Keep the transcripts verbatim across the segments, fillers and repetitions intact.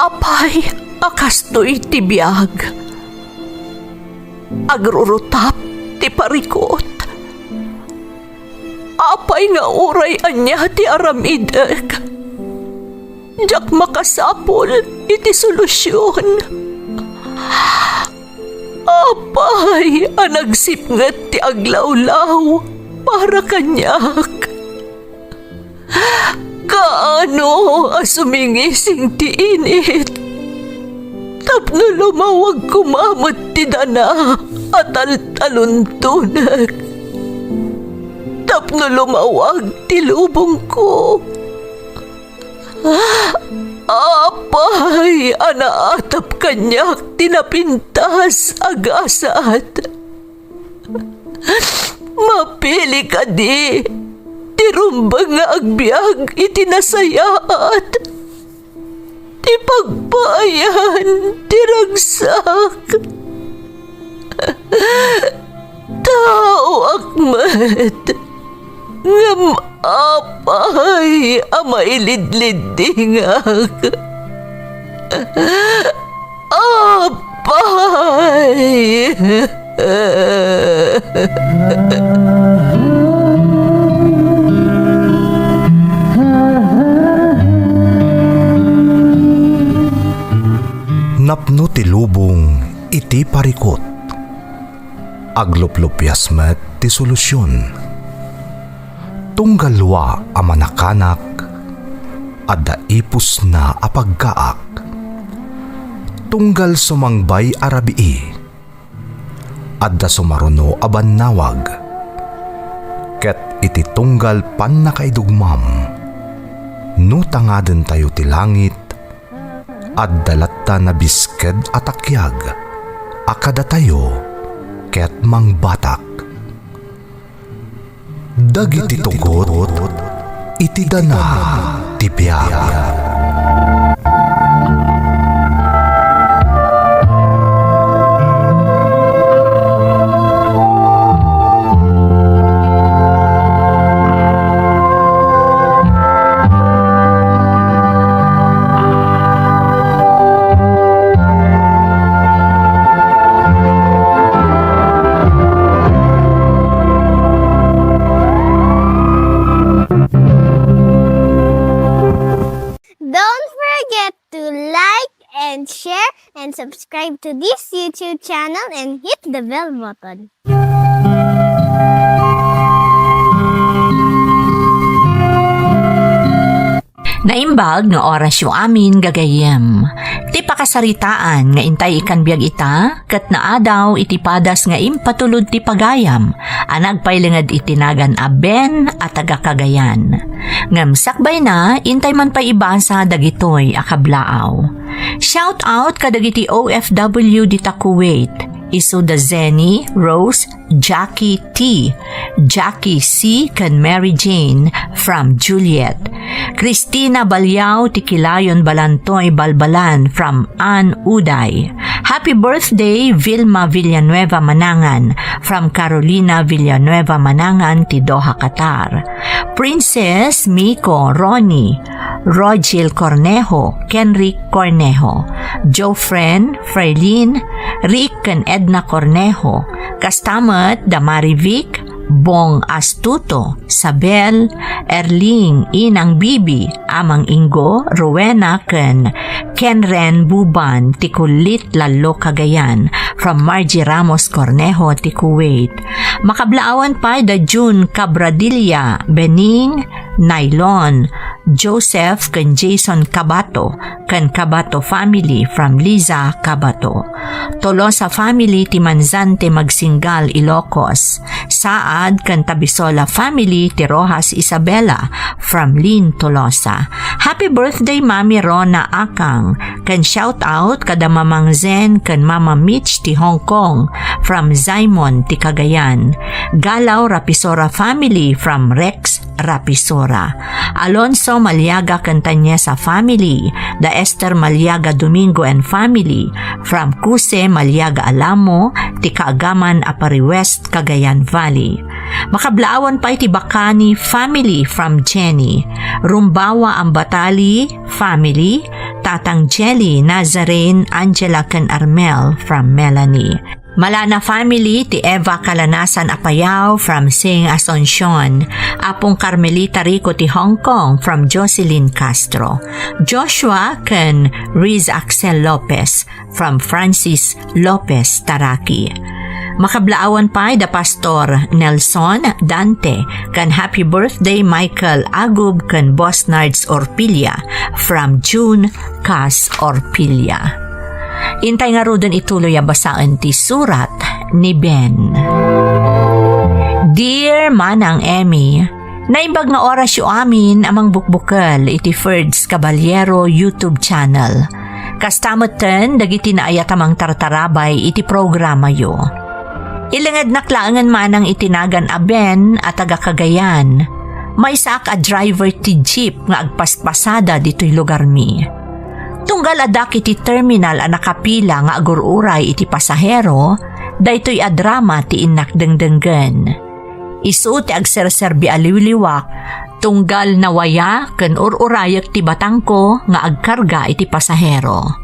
Apay a kastoy ti biag? Agrurutap ti parikut. Apay nga uray ania ti aramidek, diak makasapul iti solusion. Apay a nagsipnget ti aglawlaw para kaniak? Kaano a sumingising ti init tapno lumawag koma met ti dana a taltaluntonek, tapno lumawag ti lubongko? Apay a naatap kaniak ti napintas a gasat? Mapili kadi ti rumbeng nga agbiag iti nasayaat, ti pagpaayan ti ragsak? Taoak met, ngem apay a mailidliddingak? Apay! Napno ti lubong iti parikut. Agluplupias met ti solusion. Tunggal wa a manakanak, adda ipusna a paggaak. Tunggal sumangbay a rabii, adda sumaruno a bannawag. Ket iti tunggal pannakaidugmam, no tangadentayo ti langit, adda latta nabisked a takiag a kadatayo ket mangbatak. Dagiti tugot iti dana ti biag. Don't forget to like and share and subscribe to this YouTube channel and hit the bell button. Naimbag nga orasyo amin, gagayyem. Ti pakasaritaan nga intay ikan biag ita, ket naadaw iti padas nga impatulod ti pagayam a nagpailinged iti nagan a Ben a taga Cagayan. Ngem sakbayna, intay man pay ibasa dagitoy a kablaaw. Shout out kadagiti O F W dita Kuwait, isu da Zenny, Rose, Jackie T, Jackie C, ken Mary Jane from Juliet. Christina Baliao ti Kilayon, Balantoy, Balbalan from Ann Uday. Happy birthday, Vilma Villanueva Manangan from Carolina Villanueva Manangan ti Doha, Qatar. Princess Miko, Ronnie, Rogel Cornejo, Kenrick Cornejo, Jofren, Frailin, Rick ken Edna Cornejo, kasta met da Marivic, Bong Astuto, Sabel, Erling, Inang Bibi, Amang Ingo, Rowena, ken Kenren Buban ti Kulit, Lallo, Cagayan, from Margie Ramos Cornejo ti Kuwait. Makablaawan pay da June Cabradilla, Bening, Nailon, Joseph ken Jason Cabato, ken Cabato family from Liza Cabato. Tolosa family ti Manzante, Magsinggal, Ilocos. Saad ken Tabisola family ti Rojas Isabela from Lynn Tolosa. Happy birthday, Mami Rona Akang, ken shout out kada Mamang Zen ken Mama Mitch ti Hong Kong from Zaimon ti Cagayan. Galaw Rapisora family from Rex Rapisora. Alonso Maliaga ken Tanyesa family, da Esther Maliaga Domingo and family, from Cuse Maliaga Alamo, ti Kaagaman a Pari West, Cagayan Valley. Makablaawan pay ti Bacani family from Jenny, Rumbawa Ambatali family, Tatang Jelly, Nazarene, Angela, ken Armel from Melanie. Malana family ti Eva Kalanasan Apayao from Sing Asuncion. Apong Carmelita Rico ti Hong Kong from Jocelyn Castro. Joshua ken Riz Axel Lopez from Francis Lopez Taraki. Makablaawan pay da Pastor Nelson Dante ken happy birthday Michael Agub ken Boss Nards Orpilla from June Cas Orpilla. Intay ngaruden ituloy a basaen ti surat ni Ben. Dear Manang Emmy, naimbag nga orasyo amin a mangbukbukel iti Ferds Caballero YouTube channel. Kasta metten dagiti naayat a mangtartarabay iti programayo. Ilengednak laengen manang iti nagan a Ben a taga Cagayan. Maysaak a driver ti jeep nga agpaspasada ditoy lugarmi. Tunggal addak iti terminal a nakapila nga agur-uray iti pasahero, daytoy a drama ti innak dengdenggen. Isu ti agserserbi a liwliwak, tunggal nawaya ken ur-urayek ti batangko nga agkarga iti pasahero.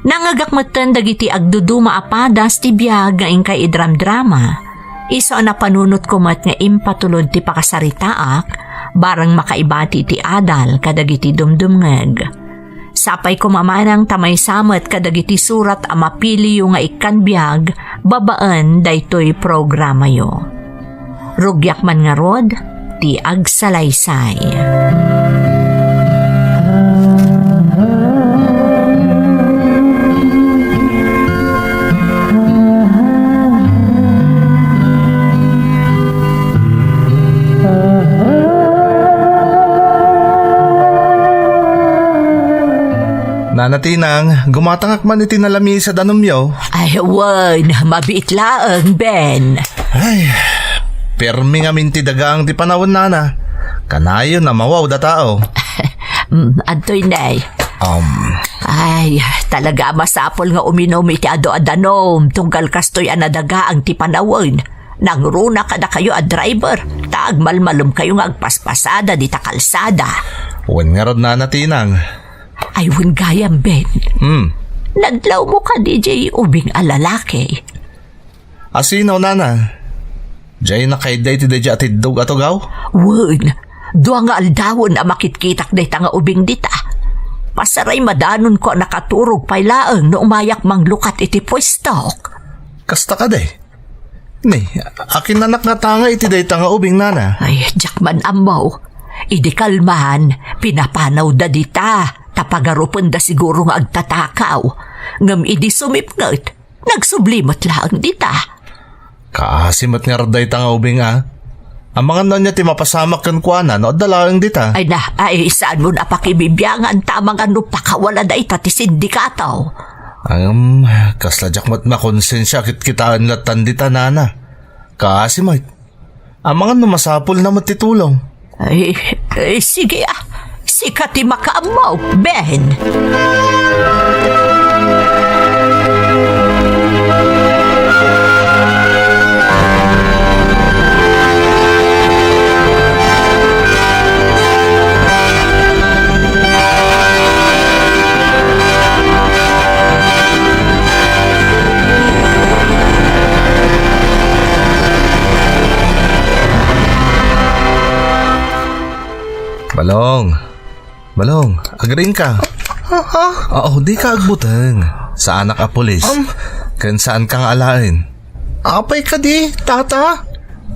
Nangngegak metten dagiti agduduma a padas ti biag nga inkay idramdrama. Isu a napanunotko met nga impatulod ti pakasaritaak, bareng makaibati ti adal kadagiti dumdumngeg. Sapay koma manang ta maysa met kadagiti surat a mapiliyo nga ikkan biag babaen daytoy programayo. Rugiak man ngarud ti agsalaysay. Nana Tinang, gumatangak man iti nalami sa danumyo. Ay, wen, mabiit laeng, Ben. Ay, pirmi ngamin ti dagaang ti panawen, nana. Kanayon a mawaw da tao. Mm, antoy, nay? Um. Ay, talaga a masapul nga uminum iti adu a danum, tunggal kastoy a nadagaang ti panawen. Nangruna kadakayo a driver, ta agmalmalemkayo nga agpaspasada dita kalsada. Wen ngarud, Nana Tinang. Ay, wen gayam, Ben. Hmm. Nadlawmo kadi jay ubing a lalaki? Asino, nana? Jay nakaidda iti dayjay a tiddog a tugaw? Wen, dua nga aldawen a makitkitak dayta nga ubing dita. Pasaray madanonko a nakaturog pay laeng no umayak manglukat iti puestok. Kasta kadi? Ni, akinnanak nga tanga iti dayta nga ubing, nana? Ay, diak man ammo. Idi kalman, pinapanawda dita, ta pagarupenda siguro nga agtatakaw. Ngem idi sumipnget, nagsubli met laeng dita. Kaasi met ngarud dayta nga ubing, a. Amangan no ania ti mapasamak kenkuana no adda laeng dita. Ay na, ay, saanmo a pakibibiangan ta amangan no pakawala dayta ti sindikato. Ngem, kasla diak met makonsensia ket kitaen lattan dita, nana. Kaasi met. Amangan no masapulna met ti tulong. Ay, ay, sige, a. Sika ti makaammo, Ben. Balong. Balong, agriingka? Ha? Ha? Oo, dika agbuteng. Saanak a pulis. Um. Ken saanka nga alaen. Apay kadi, tata?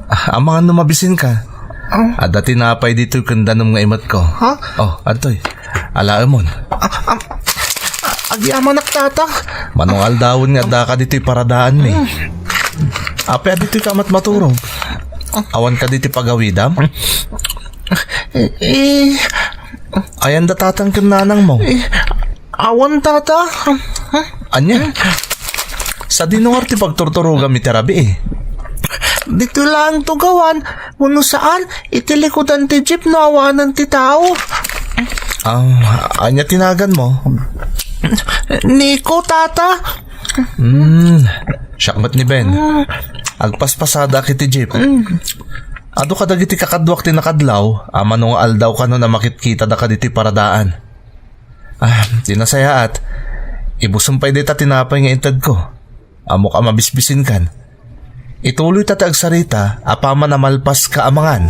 Ah, amangan no mabisinka. Um. Adda tinapay ditoy ken danum nga imetko. Ha? Oh, adtoy. Alaemon. Ah, um, ah, agyamanak, tata. Mano nga aldawen nga addaka ditoy paradaanmi. Um. Apay, adda ditoy ka met maturog. Awan kadi ti pagawidam? Eh, eh. Ayan da tatang ken nanangmo? Eh, awan, tata. Ania? Sadino ngarud ti pagturturogam iti rabii? Ditoy laeng tugawan, wenno saan, iti likudan ti jeep no awanen ti tao. Ah, ania ti naganmo? Nico, tata. Hmm, siak met ni Ben. Agpaspasadak iti jeep. Adu kadagiti kakaduak ti nakadlaw, a mano nga aldaw kanon a makitkitada kaditi paradaan. Ah, ti nasayaat, ibusem pay dayta tinapay nga intedko. Ammok a mabisbisinkan. Ituloyta ti agsarita apaman a malpaska a mangan.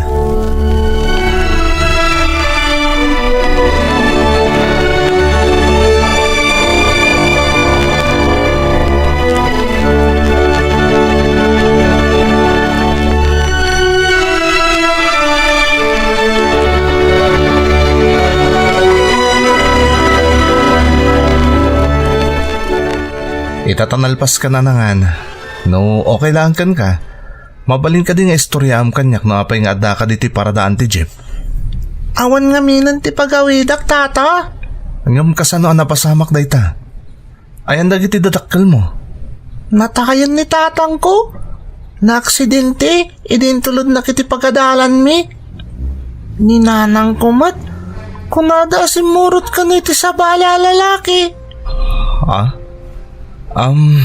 Ita ta nalpaskan a nangan, no okay laeng kenka, mabalin kadi nga istoryaam kaniak no apay nga addaka ditoy paradaan ti jeep. Awan ngaminen ti pagawidak, Tata. Ngem kasano a napasamak dayta? Ayan dagiti dadakkelmo? Natayen ni tatangko. Naaksidente idi intulodnak iti pagadalanmi. Ni nanangko met, kunada a simmurot kano iti sabali a lalaki. Ha? Um,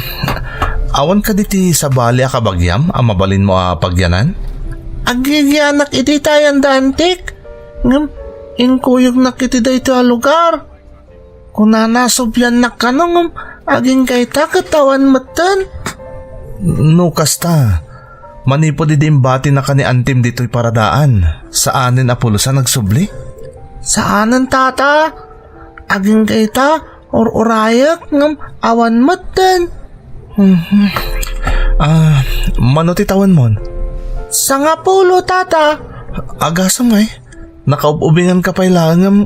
awan kadi ti sabali a kabagiam a mabalinmo a pagyanan? Agigianak idi tayan da Antik, ngem inkuyognak iti daytoy a lugar. Kunana, subliannak kano ngem agingga ita ket awan metten. No kasta, manipud idi imbatinaka ni Antim ditoy paradaan, saanen a pulos a nagsubli? Saanen, Tata. Agingga ita, ur-urayek ngem awan metten. Mhm. Ah, mano ti tawenmon? Sangapulo, Tata. Agasem ngay. Nakaub-ubingan ka pay laeng ngem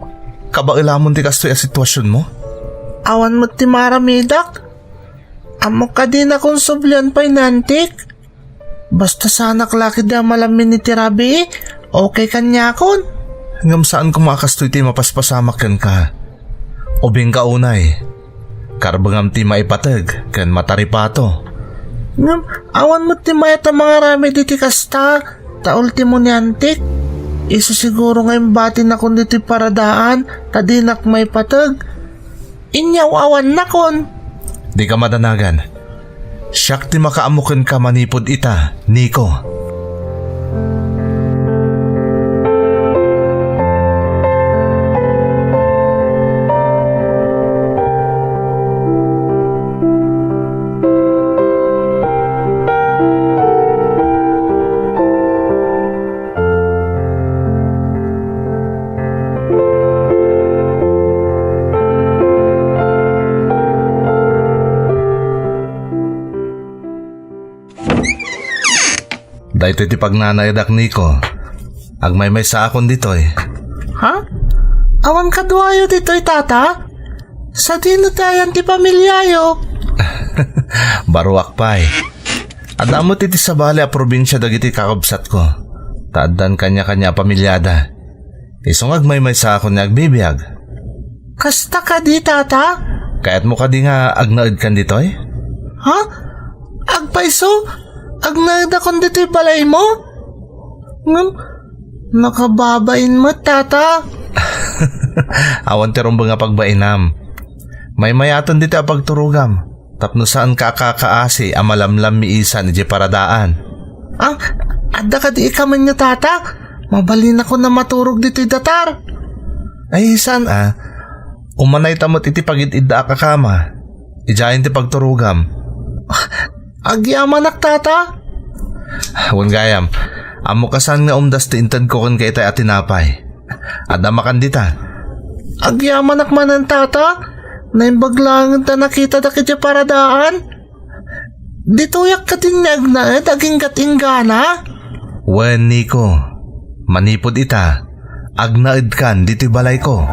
kabaelamon ti kastoy a situasionmo? Awan met ti maramidak. Ammok a dinakon sublian pay ni Antik. Basta saanak la ketdi a malammin iti rabii, okay kaniakon. Ngem saan koma a kastoy ti mapaspasamak kenka. Ubingka unay. Karbengam ti maipateg ken mataripato. Ngem awan met ti mayat a mangaramid iti kasta, ta ultimo ni Antik. Isu siguro nga imbatinakon ditoy paradaan ta dinak maipateg. Inyaw-awannakon. Dika madanagan. Siak ti makaammo kenka manipud ita, Nico. Daytoy ti pagnanaedak, Nico. Agmaymaysaakon ditoy. Ha? Awan kaduayo ditoy, Tata? Sadino ti ayan ti pamiliayo? Baruak pay. Adda met iti sabali a probinsia dagiti kakabsatko. Ta addan kaniakania a pamiliada. Isu nga agmaymaysaakon nga agbibiag. Kasta kadi, Tata? Kayatmo kadi nga agnaedkan ditoy? Ha? Agpayso? Agnaedakon ditoy balaymo? Ngem, nakababain met, Tata. Awan ti rumbeng a pagbainam. Maymayaten ditoy a pagturogam. Tapno saanka a kakaasi a malamlammiisan idiay paradaan. Ah, adda kadi ikamin nga, Tata? Mabalinakon a maturog ditoy datar. Ay, saan a? Umanayta met iti pagid-iddaak a kama. Idiayen ti pagturogam. Ah, agyamanak, Tata. Wen gayam, ammok a saan nga umdas ti intedko kenka itay a tinapay. Adda makan dita. Agyamanak manen, Tata. Naimbag laeng ta nakitadak idiay paradaan. Ditoyak kadin nga agnaed aginggat inggana? Wen, Nico, manipud ita, agnaedkan ditoy balayko.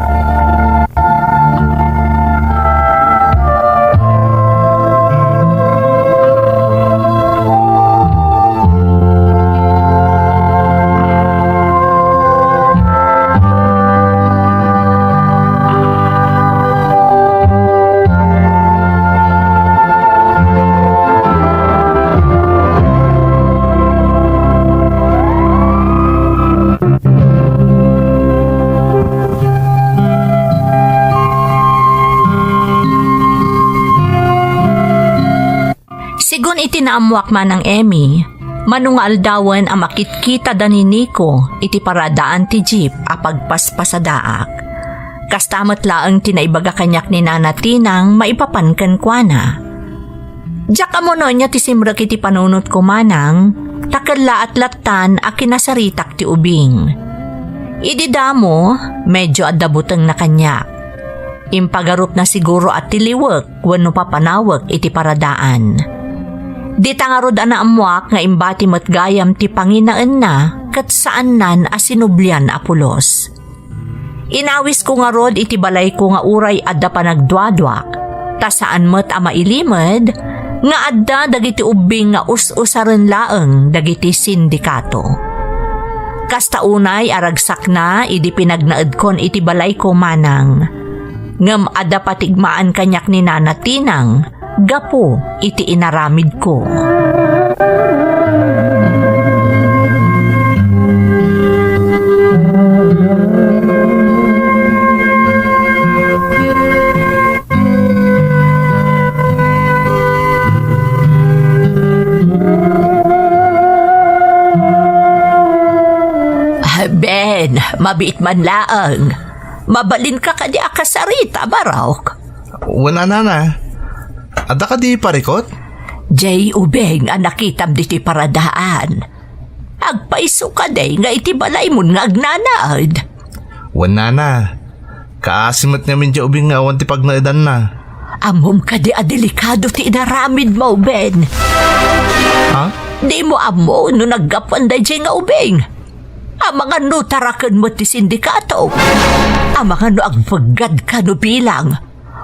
Sigun iti naammoak manang Emmy, mano nga aldawen a makitkitada ni Nico iti paradaan ti jeep a pagpaspasadaak. Kasta met laeng ti naibaga kaniak ni Nana Tinang maipapan kenkuana. Diak ammo no ania ti simrek iti panunotko manang, ta kellaat lattan a kinasaritak ti ubing. Idi damo, medyo adda butengna kaniak. Impagarupna siguro a tiliwek wenno papanawek iti paradaan. Dita ngarud a naammoak nga imbati met gayam ti panginaenna ket saannan a sinublian a pulos. Inawisko ngarud iti balayko nga uray adda panagduaduak, ta saan met a mailimed nga adda dagiti ubbing nga us-usaren laeng dagiti sindikato. Kasta unay a ragsakna idi pinagnaedkon iti balayko manang. Ngem adda patigmaan kaniak ni Nana Tinang gapu iti inaramidko. Ben, mabiit man laeng. Mabalinka kadi a kasarita, Barok? Wen a, nana. Adda kadi parikut? Jay ubing a nakitam ditoy paradaan. Agpayso kadi nga iti balaymo nga agnanaed? Wen, nana. Kaasi met ngamin jay ubing nga awan ti pagnaedanna. Ammom kadi a delikado ti inaramidmo, Ben? Ha? Dimo ammo no naggapuan dayjay nga ubing? Amangan no taraken met ti sindikato? Amangan no agpeggadka no bilang?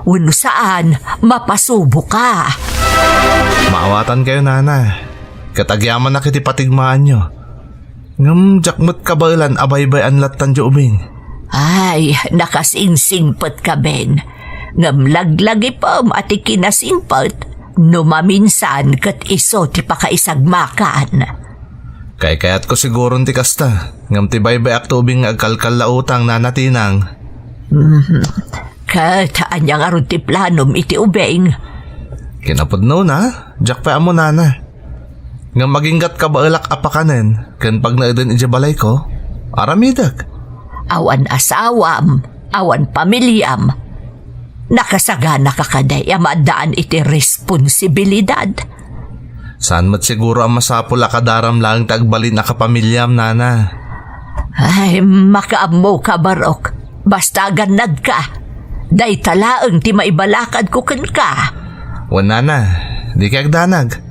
Wenno saan, mapasuboka. Maawatankayo, nana. Ket agyamanak iti patigmaanyo. Ngem diak met kabaelan a baybay-an lattan jay ubing. Ay, nakasingsingpetka, Ben. Ngem laglagipem a ti kinasingpet no maminsan ket isu ti pakaisagmakan. Kaykayatko siguron ti kasta, ngem ti baybay-ak ti ubing nga agkalkallautang, nana Tinang. Mhm. Ket ania ngarud ti planom iti ubing? Kinapudnona, diak pay ammo, nana. Ngem aginggat kabaelak a pakanen ken pagnaeden idiay balayko, aramidek. Awan asawam, awan pamiliam. Nakasaganaka kadi a maaddaan iti responsibilidad? Saan met siguro a masapul a kadaram laeng ti agbalin a kapamiliam, nana. Ay, makaammoka, Barok. Basta agannadka. Dayta laeng ti maibalakadko kenka. Wen, nana, dikay agdanag.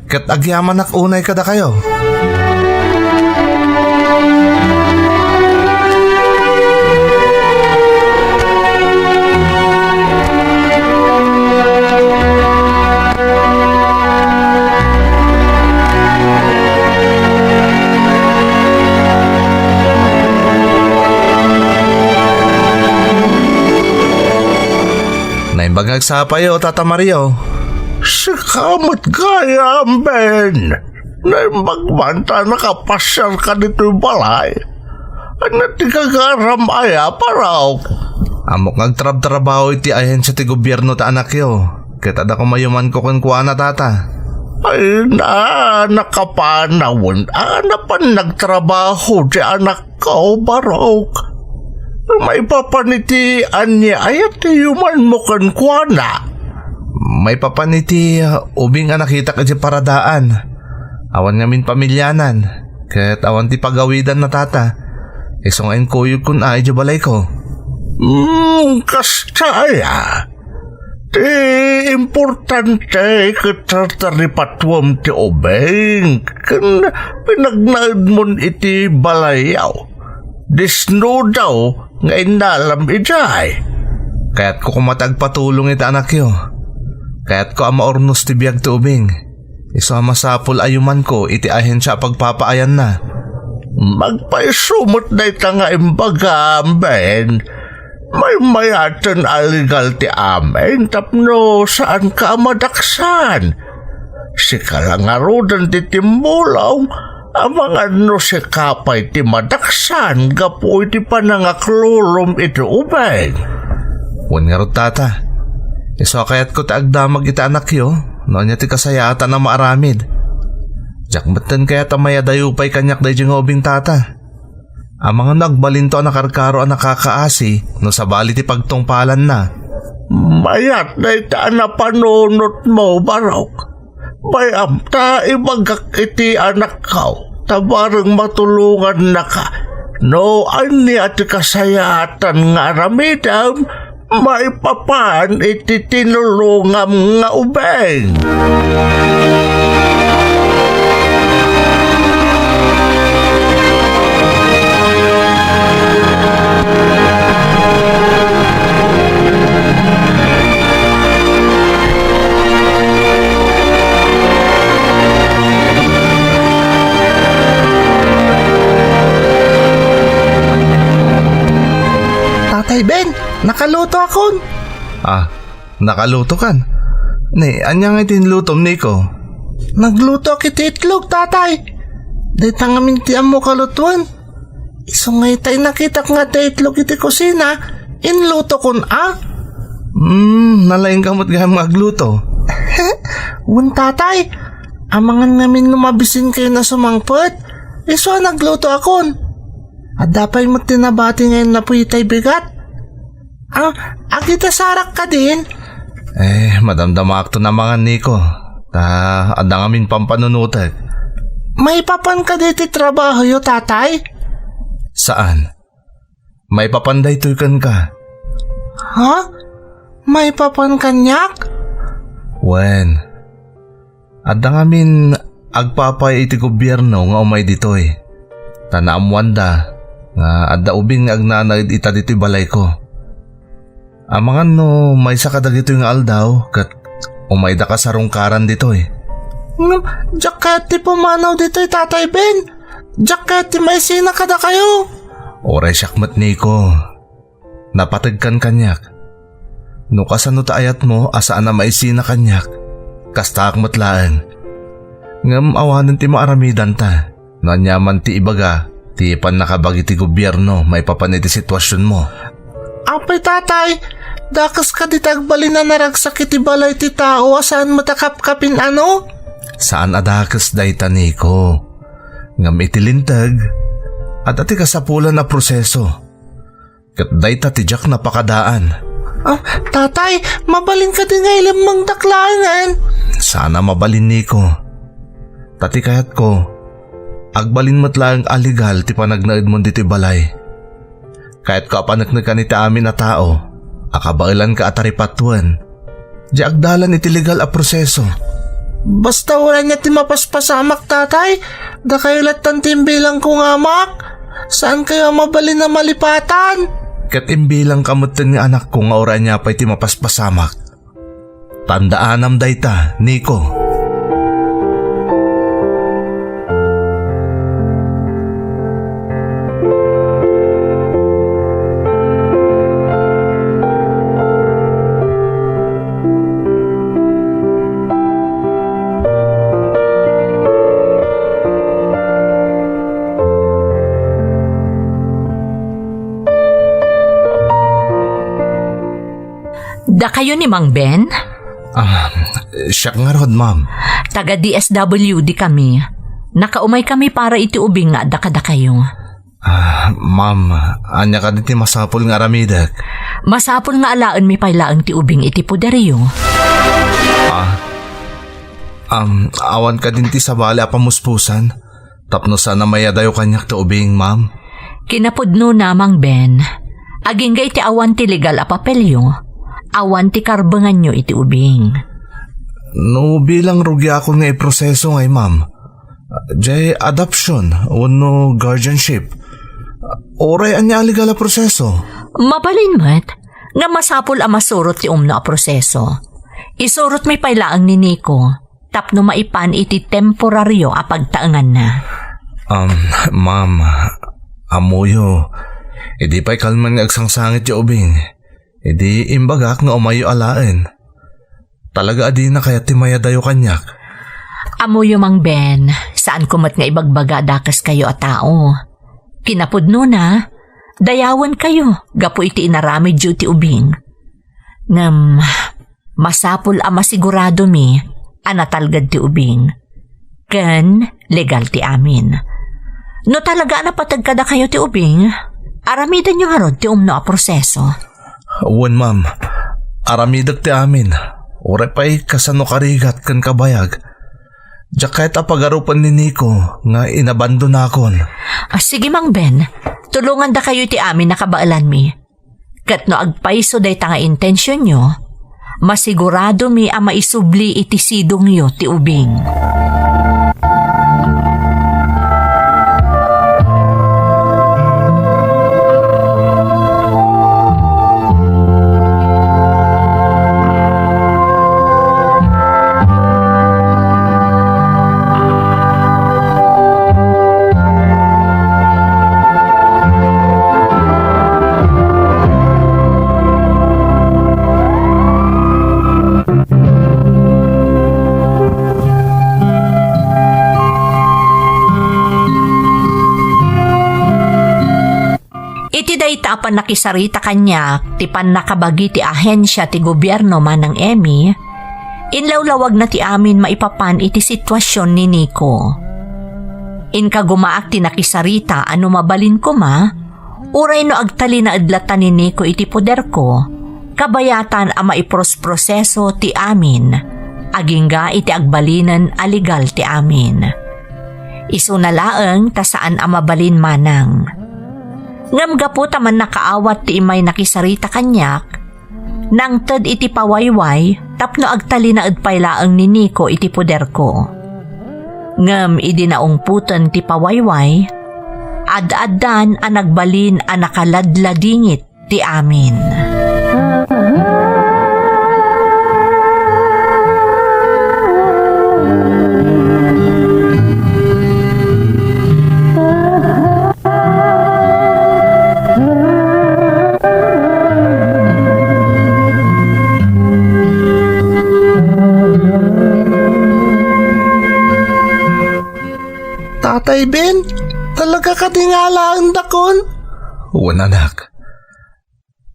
Ket agyamanak unay kadakayo. Naimbag nga agsapayo, Tata Mario. Sika met gayam, Ben. Naimbag man ta nakapasiarka ditoy balay. Ania ti gagaram aya, Barok? Ammok nga agtrabtrabaho iti ahensia ti gobierno ti anakyo, ket adda koma ayumanko kenkuana, Tata. Ay na, nakapanawen a napan nagtrabaho ti anak ko, Barok. Maipapan iti ania aya ti ayumanmo kenkuana? Maipapan iti, uh, ubing a nakitak idiay paradaan. Awan ngamin pamilianan, ket awan ti pagawidanna, Tata. Isu nga inkuyogkon a idiay balayko. Hmm, kasta aya. Ti importante ket tartaripatuem ti ubing ken pinagnaedmon iti balayyo. Disnudo nga innalam idiay. Kayatko koma ti agpatulong iti anakyo. Kayatko a maurnos ti biag ti ubing. Isu a masapul a ayumanko iti ahensia a pagpapaayanna. Agpayso met dayta nga imbagam, Ben. Maymayaten a legal ti amin tapno saanka a madaksan. Sika la ngaruden ti timmulong, amangan no sika pay ti madaksan gapu iti panangaklulom iti ubing. Wen ngarud, Tata. Isu a kayatko ti agdamag iti anakyo, no ania ti kasayaatan a maaramid. Diak metten kayat a mayadayo pay kaniak daydiay nga ubing, Tata. Amangan no agbalinto a nakarkaro a nakakaasi no sabali ti pagtungpalanna. Mayat dayta a napanunotmo, Barok. Pay-am ta ibagak iti anakko, ta bareng matulongannaka. No ania ti kasayaatan nga aramidem, maipapan iti tinulongam nga ubing. Tatay Ben, nakaluto akon. Ah, nakaluto kan? Ni, ania nga iti inlutom, Nico? Nagluto ak iti itlog, tatay. Dayta ngamin ti ammo kalutoen. Isu nga ita, nakitak nga adda itlog iti kusina, inluto kon a. Hmm, nalaing ka met gayam nga agluto. Wen, tatay. Amangan ngamin no mabisin kayo na sumangpet. Isu a nagluto akon. Adda pay met ti nabati ngayon napuy itay bigat. Ah, agitasarak kadin? Eh, madamdamaakto namangan, Nico. Ta, adda ngamin pampanunotek. Maipapan kadi ti trabahoyo, tatay? Saan? Maipapan daytoy kenka. Ha? Maipapan kaniak? Wen, adda ngamin agpapay iti gobierno nga umay ditoy. Ta naammoanda nga adda ubing nga agnanaed ita ditoy balayko. Amangan no maysa kadagitoy nga aldaw ket umayda kasarungkaran ditoy. Ngem, diak kayat ti pumanaw ditoy, Tatay Ben. Diak kayat ti maisina kadakayo. Uray siak met, Nico. Napategkan kaniak. No kasano ta ayatmo a saan a maisina kaniak, kastaak met laeng. Ngem awanen ti maaramidanta. No aniaman ti ibaga ti pannakabagi ti gobierno maipapan iti situasionmo. Apay, tatay, dakes kadi ti agbalin a naragsak iti balay ti tao a saan met a kapkapin, ano? Saan a dakes dayta, Nico. Ngem iti linteg, adda ti kasapulan a proseso. Ket dayta ti diak napakadaan. Ah, tatay, mabalin kadi nga ilemmengdak laengen? Saan a mabalin, Nico. Ta ti kayatko, agbalin met laeng a legal ti panagnaedmon ditoy balay. Kayatko a paneknekan iti amin a tao a kabaelanka a taripatuen. Di agdalan iti legal a proseso. Basta uray ania ti mapaspasamak, tatay. Dakayo lattan ti imbilangko nga amak. Saankayo a mabalin a malipatan. Ket imbilangka metten nga anakko nga uray ania pay ti mapaspasamak. Tandaanam dayta, Nico. Dakayo ni Mang Ben? Ah, siak ngarud, ma'am. Taga D S W D kami. Nakaumay kami para iti ubing nga adda kadakayo. Ah, ma'am, ania kadi ti masapul nga aramidek? Masapul nga alaenmi pay laeng ti ubing iti poderyo. Ah, um, awan kadin ti sabali a pamuspusan? Tapno saan a mayadayo kaniak ti ubing, ma'am? Kinapudnona, Mang Ben, agingga iti awan ti legal a papelyo, awan ti karbenganyo iti ubing. No bilang rugiakon nga iproseso ngay, ma'am, jay adoption wenno guardianship, uray ania a legal a proseso? Mabalin met, nga masapul a masurot ti umno a proseso. Isurotmi pay laeng ni Nico tapno maipan iti temporario a pagtaenganna. Um, ma'am, ammoyo, idi pay kalman nga agsangsangit ti ubing, idi imbagak nga umayyo alaen. Talaga a dina kayat ti mayadayo kaniak. Ammoyo, Mang Ben, saanko met nga ibagbaga a dakeskayo a tao. Kinapudnona, dayawenkayo gapu iti inaramidyo iti ubing. Ngem, masapul a masiguradomi a natalged ti ubing ken legal ti amin. No talaga a napateg kadakayo ti ubing, aramidenyo ngarud ti umno a proseso. Wen, ma'am. Aramidek ti amin. Uray pay kasano karigat ken kabayag. Diak kayat a pagarupen ni Nico nga inabandonakon. Ah, sige, Mang Ben. Tulongandakayo iti amin a kabaelanmi. Ket no agpayso dayta nga intensionyo, masiguradomi a maisubli iti sidongyo ti ubing. Iti dayta a pannakisarita kaniak ti pannakabagi ti ahensia ti gobierno manang Emmy, inlawlawagna ti amin maipapan iti situasion ni Nico. Inkagumaak ti nakisarita a no mabalin koma, uray no agtalinaed latta ni Nico iti poderko, kabayatan a maiprosproseso ti amin, agingga iti agbalinen a legal ti amin. Isuna laeng ta saan a mabalin manang. Ngem gapu ta mannakaawat ti immay nakisarita kaniak, nangted iti pawayway tapno agtalinaed pay laeng ni Nico iti poderko. Ngem idi naungpoten ti pawayway, ad-addan a nagbalin a nakaladladingit ti amin. Tatay Ben, talaga kadi nga alaendakon? Wen, anak.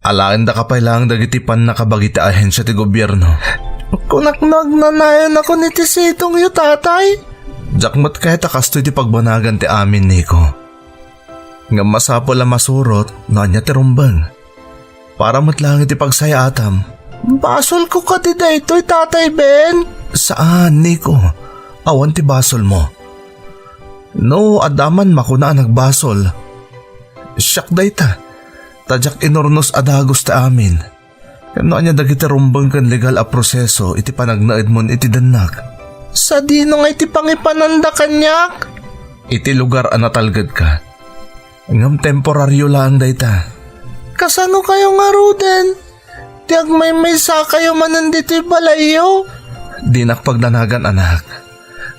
Alaendaka pay laeng dagiti pannakabagi ti ahensia ti gobierno. Kunak no agnanayonakon iti sidongyo, tatay? Diak met kayat a kastoy ti pagbanagan ti amin, Nico. Ngem masapul a masurot no ania ti rumbeng. Para met laeng iti pagsayaatam. Basolko kadi daytoy, Tatay Ben? Saan, Nico. Awan ti basolmo. No, adda man makuna a nagbasol. Siak dayta. Ta diak inurnos a dagus ti amin. Ken no ania dagiti rumbeng ken legal a proseso iti panagnaedmon iti dennak? Sadino nga iti pangipananda kaniak? Iti lugar a natalgedka. Ngem temporario laeng dayta. Kasano kayo ngaruden? Ti agmaymaysakayo manen ditoy balayyo? Dinak pagdanagan, anak.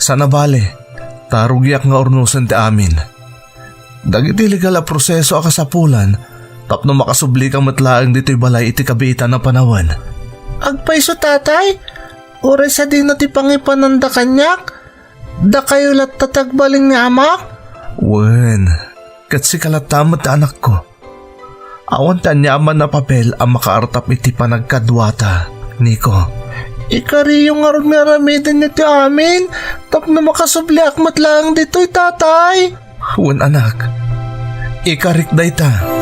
Saan a bale, ta rugiak nga urnosen ti amin. Dagiti legal a proseso a kasapulan tapno makasublika met laeng ditoy balay iti kabiitan a panawen. Agpayso, tatay? Uray sadino ti pangipananda kaniak? Dakayo latta ti agbalin nga amak? Wen, ket sika latta met ti anakko. Awan ti aniaman a papel a makaartap iti panagkaduata, Nico. Ikariyo ngarud nga aramidenyo ti amin tapno makasubliak met laeng ditoy, tatay. Wen, anak. Ikarik dayta.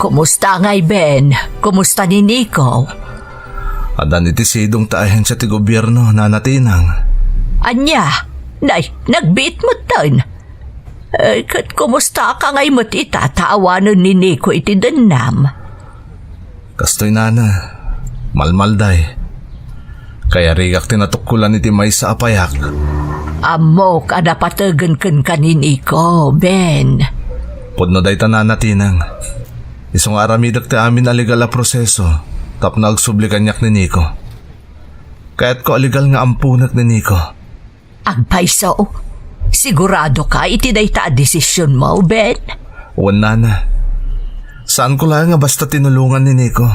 Kumusta ngay, Ben? Kumusta ni Nico? Addan iti sidong ti ahensia ti gobierno, Nana Tinang. Ania? Nay, nagbiit metten. Eh, ket kumusta ka ngay met ita ta awanen ni Nico iti dennam? Kastoy, nana, malmalday. Kayarigak ti natukkolan iti maysa a payak. Ammok a napategen kenka ni Nico, Ben. Pudno dayta, Nana Tinang. Isu nga aramidek ti amin a legal a proseso tapno agsubli kaniak ni Nico. Kayatko a legal nga amponek ni Nico. Agpayso, sigurado ka iti dayta a desisionmo, Ben? Wen, Nana. Saanko laeng a basta tinulongan ni Nico.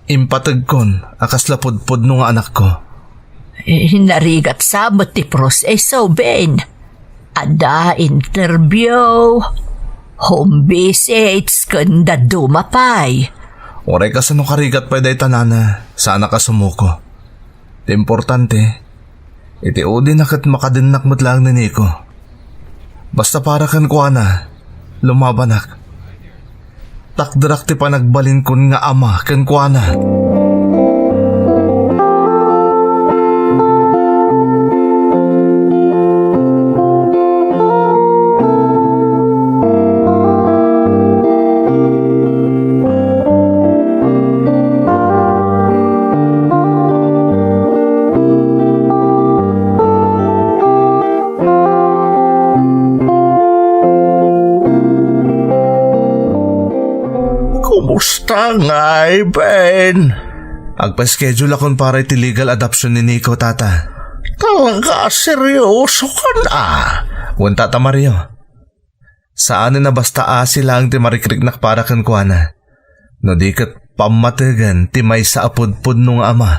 Impategkon a kasla pudpudno nga anakko. Eh, narigat sa met ti proseso, Ben. Adda interview, home visits, ken dadduma pay. Uray kasano karigat pay dayta, Nana, saanak a sumuko. Ti importante, iti udina ket makadennak met laeng ni Nico. Basta para kenkuana, lumabanak. Takderak ti panagbalinkon nga ama kenkuana. Kumusta ngay, Ben? Agpa-schedule akon para iti legal adoption ni Nico, Tata. Talaga a seryoso ka na? Wen, Tata Mario. Saanen a basta asi laeng ti marikriknak para kenkuana. No di ket pammategen ti maysa a pudpudno nga ama.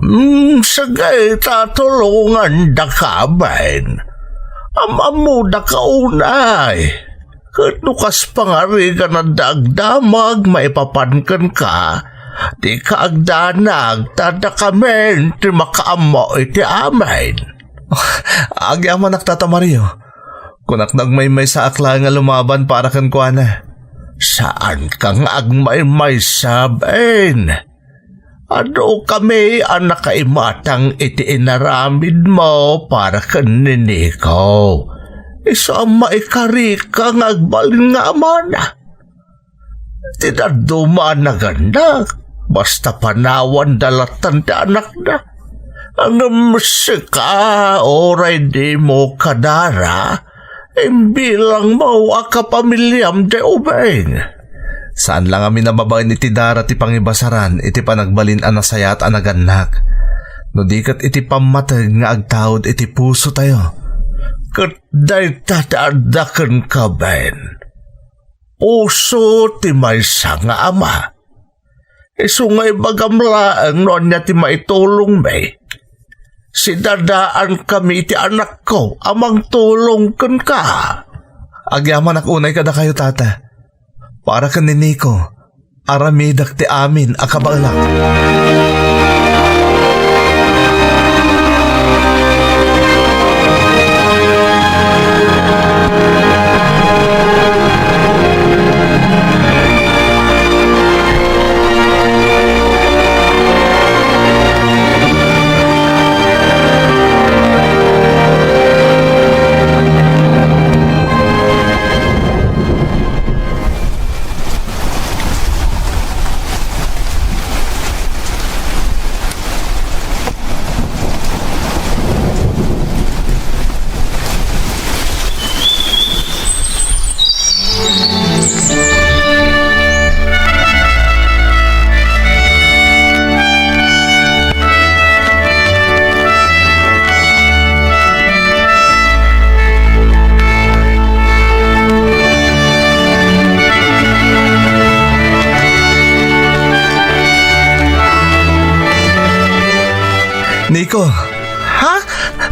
Hmm, sige, ta tulongandaka, Ben. Am-ammodaka unay. Ket no kas pangarigan adda agdamag maipapan kenka, dika agdanag, ta dakamin ti makaammo iti amin. Agyamanak, Tata Mario. Kunak no agmaymaysaak laeng a lumaban para kenkuana. Saanka nga agmaymaysa, Ben. Adu kami a nakaimatang iti inaramidmo para ken ni Nico. Isu a maikarika nga agbalin nga amana. Ti dadduma a nagannak, basta panawanda latta ti anakda. Ngem sika, uray dimo kadara, imbilangmo a kapamiliam dayta ubing. Saan la ngamin a babaen iti dara ti pangibasaran iti panagbalin a nasayaat a nagannak, no di ket iti pammateg nga agtaud iti pusotayo. Ket dayta ti adda kenka, Ben. Puso ti maysa nga ama. Isu nga ibagam laeng no ania ti maitulongmi. Sidadaankami iti anakko a mangtulong kenka. Agyamanak unay kadakayo, Tata. Para ken ni Nico, aramidek ti amin a kabaelak. Nico. Ha?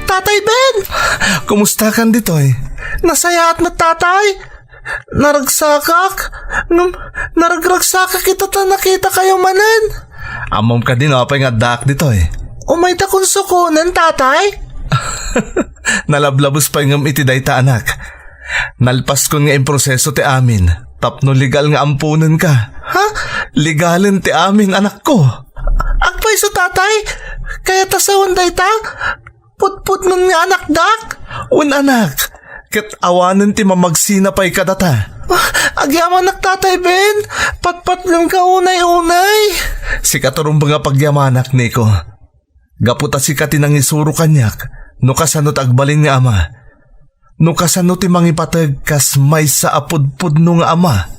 Tatay Ben! Kumusta kan ditoy? Nasayaat met, Tatay. Naragsakak. Ngem, naragragsakak ita ta nakitakayo manen. Ammom kadi no apay nga addaak ditoy? Umayta kon sukonen, Tatay? Nalablabos pay ngem iti dayta, anak. Nalpaskon nga improseso ti amin tapno legal nga amponenka. Ha? Legalen ti amin, anakko. Agpayso, Tatay? Kayat a sawen dayta? Pudpudnon nga anakdak? Wen, anak, ket awanen ti mamagsina pay kadata. Ah, agyamanak, Tatay Ben. Patpatgenka unay-unay. Sika ti rumbeng a pagyamanak, Nico. Gapu ta sika ti nangisuro kaniak no kasano ti agbalin nga ama. No kasano ti mangipateg kas maysa a pudpudno nga ama?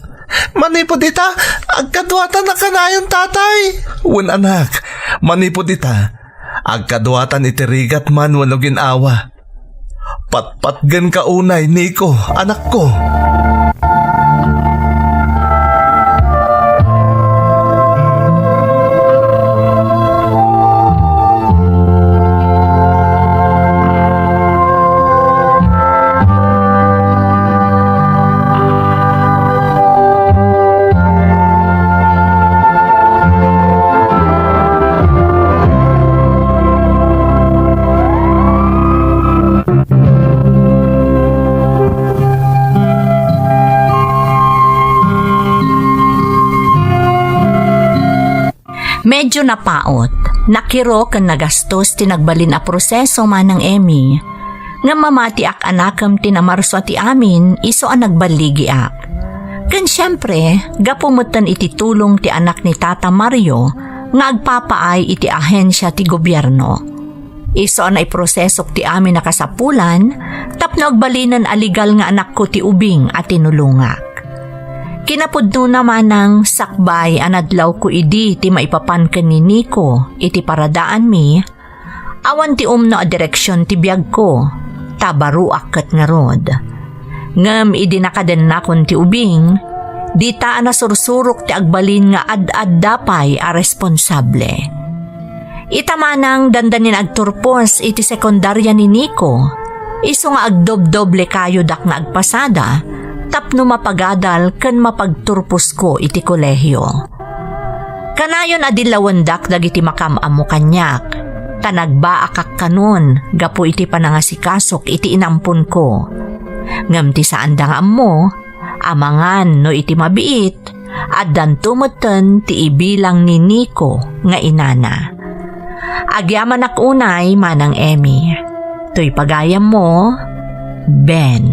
Manipud ita, agkaduatan a kanayon, tatay. Wen, anak, manipud ita, agkaduatan iti rigat man wenno gin-awa. Patpatgenka unay, Nico, anakko. Medyo napaut, nakiro ken nagastos ti nagbalin a proseso, Manang Emmy. Ngem mamatiak a nakem ti namarsua ti amin isu a nagballigiak. Ken siempre, gapu metten iti tulong ti anak ni Tata Mario nga agpapaay iti ahensia ti gobierno. Isu a naiprosesok ti amin a kasapulan tapno agbalinen a legal nga anakko ti ubing a tinulongak. Kinapudnona, manang, sakbay a nadlawko idi ti maipapan ken ni Nico iti paradaanmi, awan ti umno a direksion ti biagko, ta baruak ket ngarud. Ngem idi nakadennakon ti ubing, dita a nasursurok ti agbalin nga ad-adda pay a responsable. Ita manang, dandanin agturpos iti sekundaria ni Nico, isu nga agdobdoble kayodak nga agpasada tapno mapagadal ken mapagturposko iti kolehio. Kanayon a dillawendak dagiti makaam-ammo kaniak, ta nagbaakak kanon gapu iti panangasikasok iti inamponko. Ngem ti saanda nga ammo, amangan no iti mabiit, addanto metten ti ibilang ni Nico nga inana. Agyamanak unay, Manang Emmy. Toy pagayammo, Ben.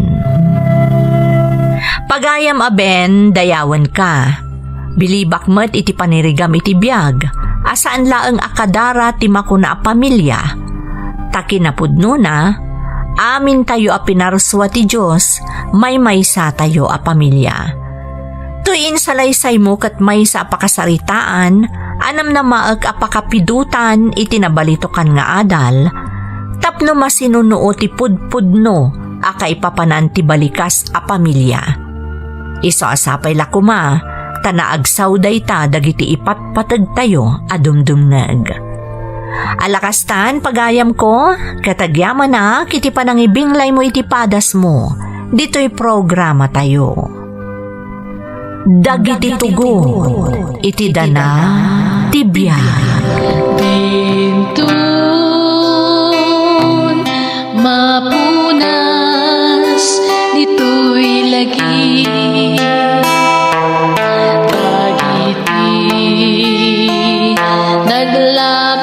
Pagayam a Ben, dayawenka. Bilibak met iti panirigam iti biag, a saan laeng a kadara ti makuna a pamilia. Ta kinapudnona, amintayo a pinarsua ti Dios, maymaysatayo a pamilia. Toy insalaysaymo ket maysa a pakasaritaan a namnamaek a pakapidotan iti nabalitokan nga adal, tapno masinunuo ti pudpudno a kaipapanan ti balikas a pamilia. Isu a sapay la koma ta naagsaw dayta dagiti ipatpategtayo a dumdumngeg. Ala kastan, pagayamko, ket agyamanak iti panangibinglaymo iti padasmo ditoy programatayo. Dagiti tugot iti dana ti biag. Dinton mapunas ditoy lagi dagiti naglab-